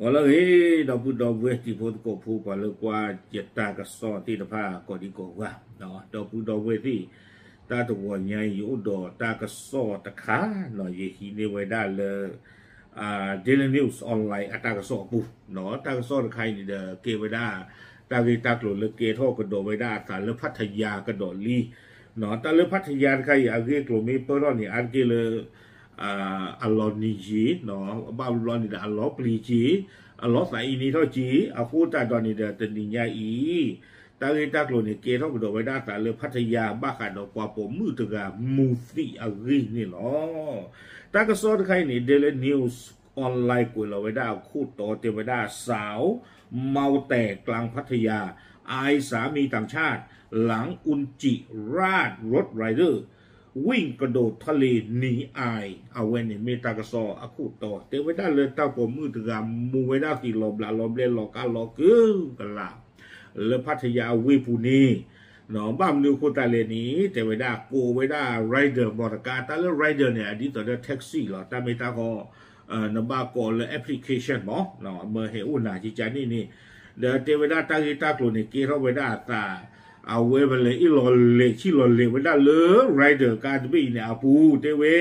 ဂီၤလၢအဂ့ၤ ဒီပုၢ်ဒီဝဲၢ်တံၤဖိသကိးဖိ ပှၤလၢကွၢ်ယတၢ်ကစီၣ်သ့ၣ်တဖၣ်ကိးဒံကိးဂၤ, ဒီပုၢ်ဒီဝဲၢ်သ့ၣ်, တၢ်တဂီၤညါအံၤ ယအိၣ်ဒီးတၢ်ကစီၣ်တခါ, ယဟံးန့ၢ်ဝဲဒၣ်လၢ Daily News Online အတၢ်ကစီၣ်အပူၤ, တၢ်ကစီၣ်တခါအံၤန့ၣ်ဒီး ကဲဝဲဒၣ် တၢ်ဂ့ၢ်တၢ်ကျိၤလၢကဲထီၣ်ကဒီးဝဲဒၣ်အသးလၢဖးထယါကဒီးလံ. တၢ်လၢဖးထယါတခါအံၤ အဂ့ၢ်အကျိၤမ့ၢ်ပၢၢ်ထီၣ်န့ၣ် အါတက့ၢ်လၢ အလီၤနံၤယံၤ, ဘၣ်ဘျီန့ၣ်ဒီးအလီၤပျံၤက့ၤ, အလီၤသးအံၤန့ၣ်ထီၣ်က့ၤ, အဃိသတးဒီးန့ၣ်ဒီး တနံၤညါအံၤ တၢ်ဂ့ၢ်တၢ်ကျိၤန့ၣ် ကဲထီၣ်ကဒီးဝဲဒၣ်အသးလၢဖးထယါ ဘၣ်ဃးဒီးပှၤပိာ်မုၣ်တဂၤမူၤသံးအဂ့ၢ်န့ၣ်လီၤ. တၢ်ကစီၣ်တခါအံၤန့ၣ် Daily News Online ကွဲးလီၤဝဲဒၣ်အခိၣ်တီတဲဝဲဒၣ် စၢ် မဝ်တဲၣ် ကၠၣ်ဖးထယါ အၢၣ်စၢမံတၢ်ဆၣ် လၢအုၣ်ကံၣ်ရၢ် ရိးရၤဒၢၣ် ဝံၣ်ကဒိးထလ့ၤနံၤအၢၣ်, အဝဲန့ၣ်မ့ၢ်တၢ်ကစီၣ်အခိၣ်တီ တဲဝဲဒၣ်လၢတၢ်ပိာ်မုၣ်တဂၤမူၤဝဲဒၣ်သံးလီၤဘျးလီၤဘျဲလီၤကါလီၤကုကလး လၢဖးထယါအဝ့ၢ်ပူၤန့ၣ်, ဘၣ်မနုၤအဃိသတးလဲၣ်န့ၣ် တဲဝဲဒၣ်ကိးဝဲဒၣ် rider မီၢ်တကါ, တၢ်လၢ rider န့ၣ် အဒ်သိးဒီး taxi လီၤ, တၢ်မ့ၢ်တၢ်ဃီ နဘၣ်ကိးလၢ application မီၢ်, မၢဟဲအိၣ်နၤကကန့ၣ်န့ၣ်, ဒီးတဲဝဲဒၣ်တၢ်ဂ့ၢ်တၢ်ကျိၤန့ၣ် ကဲထီၣ်ဝဲဒၣ်အသး, အဝဲပလဲၤအ့ၣ်လီၤလဲၤဆံၣ်လီၤလဲၤဝဲဒၣ်လၢ rider ကါတဘ့ၣ်အံၤန့ၣ်အပူၤ တဲဝဲ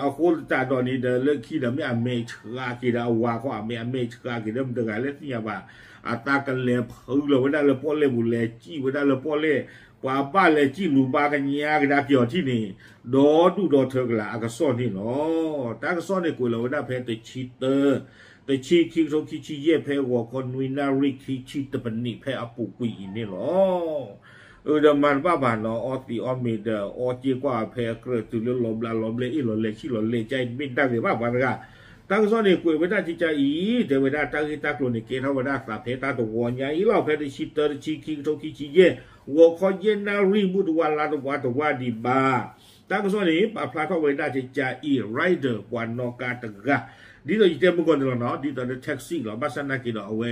အဃိသတးဒီးန့ၣ်ဒီး လၢခံဒီးမ့ၢ်အမဲာ်ဆှးက့ၤဒီး အဝၤခီ အမဲာ်အမဲာ်ဆှးက့ၤဒီး မတၤတဂၤလၢသ့ၣ်ညါဘၣ်, အသးကလဲၤဖုးလီၤဝဲဒၣ်လၢပီၣ်လဲၣ်ပူၤ လဲၤစံၣ်ဝဲဒၣ်လၢပီၣ်လဲၣ်, ပှၤဘၣ်လဲၤစံၣ်လူၤဘါကညါကဒါက့ၤအီၤထံၣ်န့ၣ်, ဒီဒူၣ်ဒီထၢကလးအကစီၣ်န့ၣ်လီၤ. တၢ်ကစီၣ်န့ၣ်ကွဲးလီၤဝဲဒၣ်ဖဲတဆံတၢ တဆံခံကထိခံဆံယဲၢ် ဖဲဂီၤခီနွံနၣ်ရံၣ် ခံဆံတပနံးဖဲအပူၤကွံာ်အံၤန့ၣ်လီၤ. ဒီးမၤတဘၣ်ဘၣ်နီၤ အီသံးအီမ့ၤဒီး အီစ့ကွၢ်ဖဲအကြၢးတုၤလၢလီၤဘျးလီၤဘျဲ အ့ၣ်လီၤလဲၤဆံၣ်လီၤလဲၤ ကါအံၤတမ့ၢ်တၢ်ဂ့ၤဘၣ်ပှၤတဂၤ. တၢ်ကစီၣ်န့ၣ် ကွဲးဝဲဒၣ်ကကအံၤ တဲဝဲဒၣ်တၢ်ဂ့ၢ်တၢ်ကျိၤန့ၣ် ကဲထီၣ်ဝဲဒၣ်သးဖဲတၢ်တဝီညါအံၤလီၤ. ဖဲတဆံတၢ တဆံခံကထိခံဆံယဲၢ် ဂီၤခီယဲၢ်နၣ်ရံၣ် မုၢ်တဝါလါတဝါတဝါဒံးဘၣ်. တၢ်ကစီၣ်န့ၣ် ပာ်ဖျါထီၣ်ဝဲဒၣ်ကကအံၤ rider ပှၤနီၣ်ကါတဂၤ ဒ်သိးယတဲမုၢ်ကီၢ်န့ၣ်လီၤနီၤ, ဒ်သိးဒီး taxi လီၤ. ဘၣ်ဆၣ်နာ်က့ဒီး အဝဲ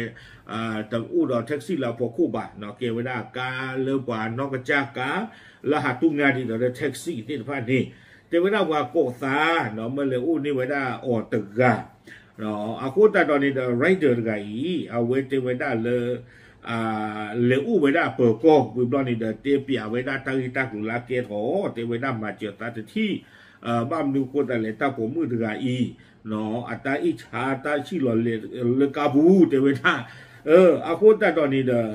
တအိၣ်ဒီး taxi လၢအဖီခိၣ်ဘၣ်နီၤ, ကဲဝဲဒၣ်ကါလၢပှၤနီၣ်ကစၢ်ကါ လၢဟးတူၢ်ငါဒ်သိးဒီး taxi သ့ၣ်တဖၣ်န့ၣ်, တဲဝဲဒၣ်ပှၤကိးသးနီၤ မၢလဲၤအိၣ်န့ၢ်ဝဲဒၣ်အီၤတဂၤ အဃိသတးဒီးန့ၣ်ဒီး rider တဂၤအံၤ အဝဲတဲဝဲဒၣ်လၢ လဲၤအိၣ်ဝဲဒၣ်ပၢၤကီၢ်ဝံၤဘျီန့ၣ်ဒီး တဲပၠးဝဲဒၣ်တၢ်ဂ့ၢ်တၢ်ကျိၤလၢအကဲထီၣ် တဲဝဲဒၣ်မၤစၢၤသးတထံၣ်, ဘၣ်မနုၤအဃိသတးလဲၣ် တၢ်ပိာ်မုၣ်တဂၤအံၤ အတၢ်အ့ၣ်ဆါတၢ်ဆံၣ်လီၤလဲၤလၢကါပူၤ တဲဝဲဒၣ်, အဃိသတးဒီးန့ၣ်ဒီး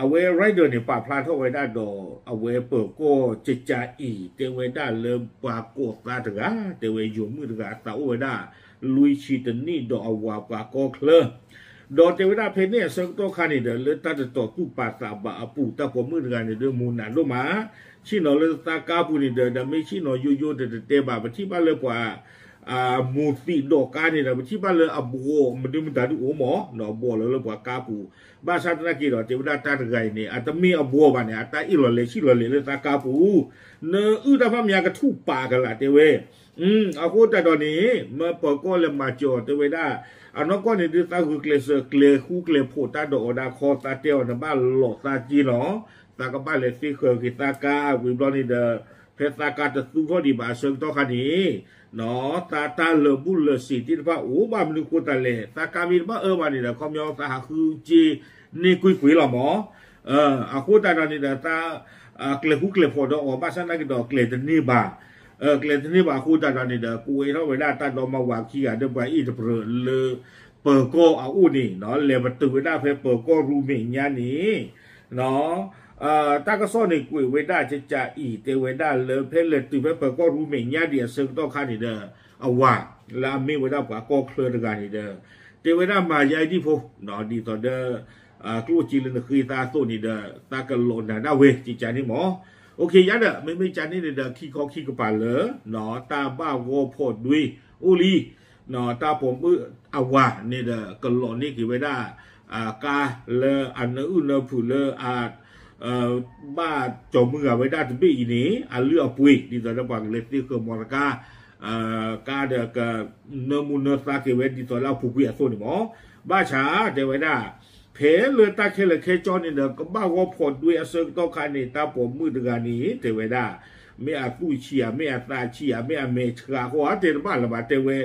အဝဲ rider န့ၣ် ပာ်ဖျါထီၣ်ဝဲဒၣ်ဒီး အဝဲပၢၤကီၢ်ကကအံၤ တဲဝဲဒၣ်လၢပှၤကိးသးတဂၤ တဲဝဲယိၤမုၣ်တဂၤ အသးအိၣ်ဝဲဒၣ် လွံၢ်ဆံတနံၣ်ဒီးအဝၤပှၤကီၢ်ချၢ ဒီးတဲဝဲဒၣ်ဖဲန့ၣ်အဆၢကတီၢ်ခါန့ၣ်ဒီး လၢတၢ်တတီၤသူၣ်ပာ်သးဘၣ်အပူၤ တၢ်ပိာ်မုၣ်တဂၤန့ၣ်ဒီးမူၤနးဒိၣ်မး, ဆ့ၣ်နီၤလၢသးကါပူၤန့ၣ်ဒီး ဒီးမ့ၢ်ဆ့ၣ်နီၤယိယိတတဲဘၣ် ပထံၣ်ဘၣ်လၢပှၤ မူၤသံးဒိးကါန့ၣ်ဒီး ပထံၣ်ဘၣ်လၢအဘှီးမနုၤမတၤဒုအိၣ်မး, ဘှီးလၢလၢပှၤကါပူၤ, ဘၣ်ဆၣ်သနာ်က့ဒီး တဲဝဲဒၣ်တၢ်တဂၤအံၤန့ၣ် အတမ့ၢ်အဘှီးဘၣ်န့ၣ် အတၢ်အ့ၣ်လီၤလဲၤဆံၣ်လီၤလဲၤလၢသးကါပူၤ, နအုၣ်တၢ်ဖးမံၤကထူၣ်ပာ်ကလာ်တဲဝဲ အဃိသတးဒီးန့ၣ် မၢပၢၤကီၢ်လဲၤမၤစၢၤအီၤတဲဝဲဒၣ်, အနီၢ်ကီၢ်န့ၣ်ဒုးသးဂုာ်ကျဲးစၢးကျဲၤဃူကျဲၤဖိးတၢ်ဒီးအီၤဒၣ်ခီ သးတဲအီၤနဘၣ်လိးသးက့နီၤ, သးကဘၣ်လဲၤသ့ဃၢၤက့ၤသးကါဝံၤဘျီန့ၣ်ဒီး ဖဲသးကါတသူထီၣ်ဒံးဘၣ်အဆၢကတီၢ်ခါန့ၣ် သးတၢ်လၢာ်ဘူၣ်လၢာ်စံာ်သ့ၣ်တဖၣ်အိၣ်ဘၣ်မနုၤအဃိသတးလဲၣ် သးကါမ့ၢ်တဘၣ်အၢဘၣ်န့ၣ်ဒီး ခီပညီသးဟးဃုက့ၤန့ၢ်ကွ့ၢ်ကွ့ၢ်လီၤမး အဃိသတးဒီးန့ၣ်ဒီး သး ကျဲၤဃူကျဲၤဖိးဒီးအီၤ ဘၣ်ဆၣ်သနာ်က့ဒီး ကျဲၤတန့ၢ်ဘၣ်, ကျဲၤတန့ၢ်ဘၣ်အဃိသတးဒီးန့ၣ်ဒီး ကဝဲထီၣ်ဝဲဒၣ်တၢ်ဒီမါဝၤခံဂၤဒီးပှၤအ့ၣ်တပရၢလၢ ပၢၤကီၢ်အအိၣ်န့ၣ် လဲၤပတုာ်ဝဲဒၣ်ဖဲပၢၤကီၢ်ရူမဲာ်ညါန့ၣ် တၢ်ကစီၣ်န့ၣ်ကွဲးဝဲဒၣ်ကကအံၤ တဲဝဲဒၣ်လၢဖဲလဲၤတုၤဖဲပၢၤကီၢ်ရူမဲာ်ညါဒံးအဆၢကတီၢ်ခါန့ၣ်ဒီး အဝၤ လၢအမ့ၢ်ဝဲဒၣ်ပှၤကီၢ်ချၢတဂၤန့ၣ်ဒီး တဲဝဲဒၣ်မၤယါအံၤဒံၣ်ဖိ ဒ်သိးဒီး ကျိၣ်စ့လၢနဃ့သးအသိးန့ၣ်ဒီး သးကလိးနၤဒၣ်ဝဲ ကကန့ၣ်မး ယၤဒီး မ့မ့ၢ်ကန့ၣ်န့ၣ်ဒီး ခံခီခံကပၤလၢ တၢ်ဘၣ်ဂီၢ်ဖီၣ်ဒွ့အိၣ်လံ တၢ်ပိာ်မုၣ်အဝၤန့ၣ်ဒီး ကလိးန့ၢ်က့ၤဝဲဒၣ် ကါလၢအနၢအုၣ်နၢဖုးလၢအ ဘၣ်ကၠီၤမုၢ်ဂၤဝဲဒၣ်တဘ့ၣ်အံၤန့ၣ် အလုၢ်အပှ့ၤ ဒ်သိးဒီးပှၤကလဲၤသ့ဃၢၤမီတကါ ကါဒီးကနၢမူနၢသါက့ၤဝဲဒ်သိးလၢအပူၤကွံာ်အသိးန့ၣ်မး ဘၣ်ဆၣ်တဲဝဲဒၣ် ဖဲလၢတၢ်ခဲလၢာ်ခဲဆ့န့ၣ်ဒီး ကဘၣ်ဂီၢ်ဖီၣ်ဒွ့အဆၢကတီၢ်ခါန့ၣ် တၢ်ပိာ်မုၣ်တဂၤန့ၣ် တဲဝဲဒၣ် မ့ၢ်အသူၣ်ဆံးဧါ မ့ၢ်အသးဆံးဧါ မ့ၢ်အမဲာ်ဆှးဃီဧါ တဲတဘၣ်လၢၤဘၣ် တဲဝဲ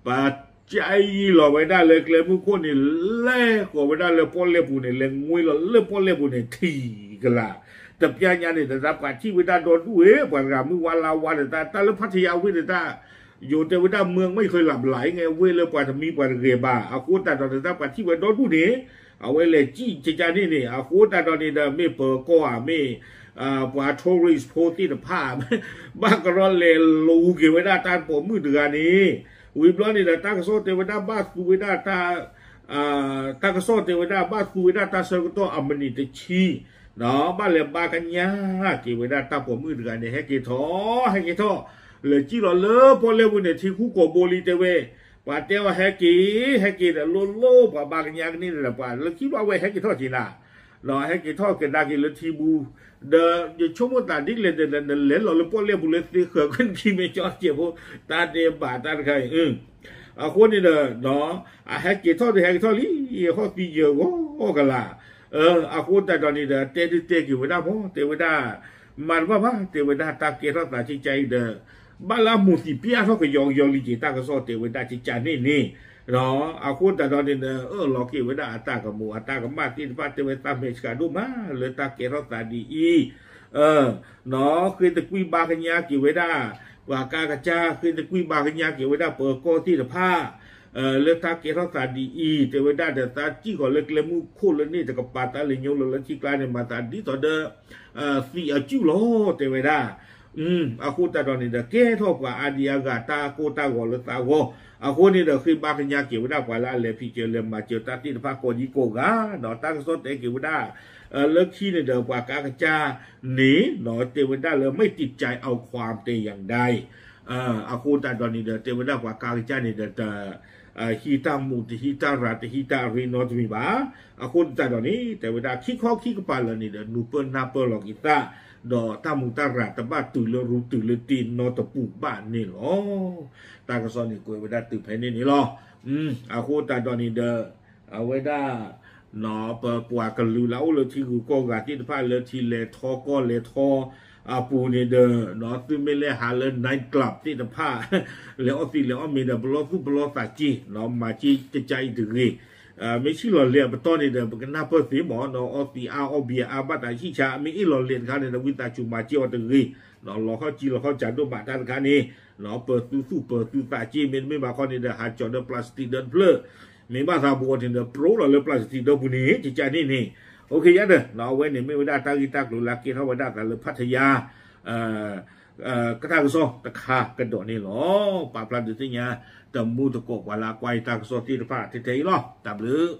ပှၤ ကၠဲအံၤလီၤဝဲဒၣ်လၢကျဲမုၢ်ခိၣ်န့ၣ် လဲၤဃီၤဝဲဒၣ်လၢပီၣ်လဲၣ်ပူၤန့ၣ် လဲၤငွ့လီၤလၢပီၣ်လဲၣ်ပူၤန့ၣ် ထံကလၤ, တပျၢ်ညါန့ၣ် တၢ်ပှၤထံၣ်ဝဲဒၣ်ဒီဒူၣ်ဝဲ ပှၤတဂၤမုၢ်ဝါလါဝါဒီးတၢ် တၢ်လၢဖးထယါဝ့ၢ်ဒီးတၢ် ယိၤတဲဝဲဒၣ် เมืองไม่เคยหลับไหล ဝ့ၢ်လၢပှၤတမံပှၤတဂဲၤဘၣ် အဃိသတးဒီးန့ၣ် တၢ်ပှၤထံၣ်ဝဲဒီဒူၣ်န့ၣ် အဝဲလဲၤစံၣ်ကကၢ်န့ၣ်န့ၣ် အဃိသတးဒီးန့ၣ်ဒီး မ့ၢ်ပၢၤကီၢ်ဧါ မ့ၢ် ပှၤ tourist ဖိသ့ၣ်တဖၣ် ဘၣ်ကရီလဲၤလူၤက့ၤဝဲဒၣ်တၢ်ပိာ်မုၣ်တဂၤန့ၣ် ဝံၤဘျီန့ၣ်ဒီး တၢ်ကစီၣ်တဲဝဲဒၣ်ဘၣ်သူဝဲဒၣ်တၢ် တၢ်ကစီၣ်တဲဝဲဒၣ်ဘၣ်သူဝဲဒၣ်တၢ်ဆၢကတီၢ်အမံးနံးတဆံ ဘၣ်လဲၤဘါကညါက့ၤဝဲဒၣ်တၢ်ပိာ်မုၣ်တဂၤန့ၣ် ဟဲက့ၤထီၣ် ဟဲက့ၤထီၣ် လဲၤစံၣ်လီၤလၢပီၣ်လဲၣ်ပူၤန့ၣ် ထံဃူကိာ်ဘိလံတဲဝဲ ပှၤတဲအီၤဟဲက့ၤ ဟဲက့ၤဒီးလိၣ်လိၣ် ပှၤဘါကညါကန့ၣ်ဒီး ပှၤလၢခံဘၣ်ဝဲဟဲက့ၤထီၣ်က့ၤနၤ ဟဲက့ၤထီၣ်ကဒါက့ၤလၢထံဘူ ဒီးယဆိကမိၣ်သးဒ်လဲၣ်ဒီး နလဲၤလီၤလၢပီၣ်လဲၣ်ပူၤလၢသ့ဃၢၤကွံာ်နခံမ့ၢ်ကၠီစဲးဖိ တၢ်ဒဲးဘးတၢ်တခါအံၤ အဃိန့ၣ်ဒီး အဟဲက့ၤထီၣ်ဒီးဟဲက့ၤထီၣ်လံ ဟီၣ်သံယၢၤဂီၤကလၤ အဃိသတးဒီးန့ၣ်ဒီး တဲဒုးတဲက့ၤဝဲဒၣ်မ့ၢ် တဲဝဲဒၣ် မၤတဘၣ်ဘၣ် တဲဝဲဒၣ်တၢ်ကဲထီၣ်သးကကၢ်အံၤဒီး ဘၣ်လၢအမိၢ်သံၣ်ပျၢ်ထီၣ်ကယီကယီလံက့ၤ တၢ်ကစီၣ်တဲဝဲဒၣ်ကကၢ်န့ၣ်န့ၣ် အဃိသတးဒီးန့ၣ်ဒီး အၢၣ်လီၤက့ၤဝဲဒၣ်အတၢ်ကမူၤအတၢ်ကမၣ်သ့ၣ်တဖၣ် တဲဝဲသးမဲာ်ဆှးဒိၣ်မး လၢတၢ်ကဲထီၣ်သးဒ်အံၤ ဃ့တကွံၢ်ဘါကညါက့ၤဝဲဒၣ် ပှၤကါကစၢ် ဃ့တကွံၢ်ဘါကညါက့ၤဝဲဒၣ်ပၢၤကီၢ်သ့ၣ်တဖၣ် လၢတၢ်ကဲထီၣ်သးဒ်အံၤ တဲဝဲဒၣ်ဒီး သးစံၣ်ဃီၤလၢကျဲမုၢ်ခိၣ်လၢန့ၣ် တကပၤတၢ်လဲၤညိလီၤလၢထံကျါန့ၣ် မၤသးဒ်သိးဒီး သံးအစုၣ်လီၤ တဲဝဲဒၣ် အဃိသတးဒီးန့ၣ်ဒီး ကဲထီၣ်ပှၤအါဒံအါဂၤတၢ်ကိၢ်တၢ်ဂီၤလၢသးဂီၢ် အဃိန့ၣ်ဒီး ဃ့ဘါကညါက့ၤဝဲဒၣ်ပှၤလၢအလဲၤဖံးစၢၤလဲၤမၤစၢၤတၢ်သ့ၣ်တဖၣ်ကိးဒံကိးဂၤ ဒီးတၢ်ကစီၣ်တဲက့ၤဝဲဒၣ် လၢခံန့ၣ်ဒီး ပှၤကါကစၢ်န့ၣ် တဲဝဲဒၣ်လၢ ไม่ติดใจเอาความแต่อย่างใด အဃိသတးဒီးန့ၣ်ဒီး တဲဝဲဒၣ်ပှၤကါကစၢ်န့ၣ်ဒီး တဟံးတၢ်မူး တဟံးတၢ်ရၤ တဟံးတၢ်အရ့နီတမံၤဘၣ်. အဃိသတးဒီးန့ၣ် တဲဝဲဒၣ်ခံခီခံကပၤလၢာ်န့ၣ်ဒီး နူၤပၢၢ်နၢ်ပၢၢ်လီၤက့ၤသး ဒီးတၢ်မူးတၢ်ရၤတဘၣ်တုၤလၢရူတုၤလၢတ့ၢ်နီတပူၤဘၣ်န့ၣ်လီၤ. တၢ်ကစီၣ်န့ၣ်ကွဲးဝဲဒၣ်တုၤဖဲန့ၣ်န့ၣ်လီၤ. အဃိသတးဒီးန့ၣ်ဒီး အဝဲဒၣ် ပပှၤကလုာ်လၢအအိၣ်လၢထံဂုၤကီၢ်ဂၤသ့ၣ်တဖၣ်လၢထံလဲၤထီကီၢ်လဲၤထီ အပူၤန့ၣ်ဒီး သုမ့ၢ်လဲၤဟးလၢ night club သ့ၣ်တဖၣ် လဲၤအီၣ်သံးလဲၤအီၣ်မ့ၤဒီး ပလီၢ်သူၣ်ပလီၢ်သးစ့ၢ် မၤစ့ၢ်ကကၢ်အံၤတဂ့ၤ. မ့ၢ်ဆံၣ်လီၤလဲၤအပတီၢ်န့ၣ်ဒီး ပကနၢ်ပၢၢ်သ့မး အီၣ်သံးအါအီၣ်ဘံအါဘၣ်သးဆံၣ်ဆါ မ့ၢ်အ့ၣ်လီၤလဲၤတခါန့ၣ်ဒီး ဝံသးစူၤမၤစ့ၢ်အီၤတဂ့ၤ. လီၤခီၣ်ကံလီၤခီၣ်စးဒိၣ်မးတၢ်တခါန့ၣ် ပၢၤသူၣ်သူၣ်ပၢၤသူၣ်သးစ့ၢ် မ့တမ့ၢ်ဘၣ်ခီန့ၣ်ဒီး ဟးကၠီၤဒီး plastic ဒီတဖျၢၣ် မ့ၢ်ဘၣ်သးဘိးန့ၣ်ဒီး ပြိလီၤလၢ plastic ဒီပူၤန့ၣ် ကကၢ်န့ၣ်န့ၣ် အိၣ်ခ့ယါဒီး အဝဲန့ၣ်မ့ၢ်ဝဲဒၣ်တၢ်ဂ့ၢ်တၢ်ကျိၤလၢအကဲထီၣ်ဝဲဒၣ်သးလၢဖးထယါ ကတၢ်ကစီၣ်တခါကဒီးန့ၣ်လီၤ. ပာ်ဖျါဒုးသ့ၣ်ညါ တမူတကိးပှၤလၢအကွၢ်ယတၢ်ကစီၣ်သ့ၣ်တဖၣ်ထဲထဲအံၤလီၤ. တၢ်ဘျုး